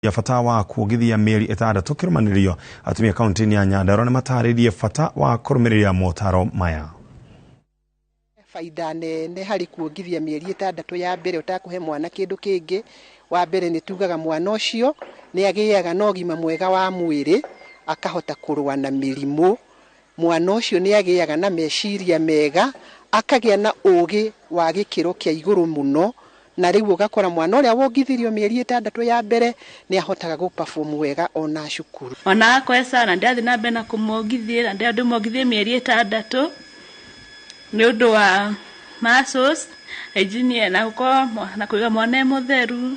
Ya bata wa kuongithia mĩeri 6 kĩrũmanĩrĩrio. Atumia kaunti-inĩ ya Nyandarua nĩ matarĩirie bata wa kũrũmĩrĩra motaro maya. Baida nene harĩ kuongithia mĩeri 6 ya mbere ũtakũhe mwana kĩndũ kĩngĩ. Wa mbere nĩ tugaga mwana ũcio nĩ agĩaga na ũgima mwega wa mwĩrĩ, akahota kũrũa na mĩrimũ. Mwana ũcio nĩ agĩaga na meciria mega, akagĩa na ũgĩ wa gĩkĩro kĩa igũrũ mũno, na rĩu ũgakora mwana ũrĩa wongithirio mĩeri 6 ya mbere nĩ ahotaga gũ perform wega ona cukuru. Mwana wakwa e sawa na ndĩrathiĩ na mbere na kũmwongithia, na ndĩrenda ndĩmwongithie mĩeri 6 nĩ ũndũ wa muscles, hygiene, na gũkorwo na kũiga mwana e mũtheru,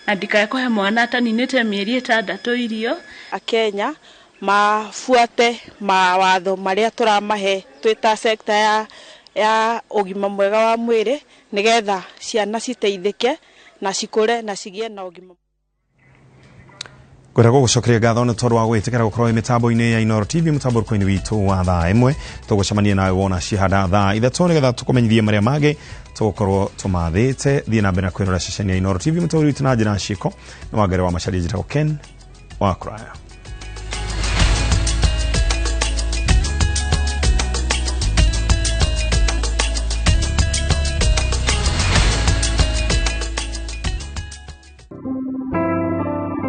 na ndikae kũhe mwana ataninĩte mĩeri 6 irio. Akenya mabuate mawatho marĩa tũramahe twĩ ta sector ya ũgima mwega wa mwĩrĩ, nĩgetha ciana citeithĩke na cikũre na cigĩe na ũgima. Ngwenda gũgũcokeria ngatho nĩ tondũ wa gwĩtĩkĩra gũkorwo wĩ mĩtambo-inĩ ya Inooro TV mũtambũrũko-inĩ witũ wa thaa 1. Tũgũcemania nawe wona cihanda thaa 3 nĩgetha tũkũmenyithie marĩa mangĩ tũgũkorwo tũmathĩte. Thiĩ na mbere na kwĩrora ceceni ya Inooro TV mũtũrĩ witũ na njĩra ciĩko. Nĩ Wangari wa Macharia, njĩtagwo Ken wa Kũraya.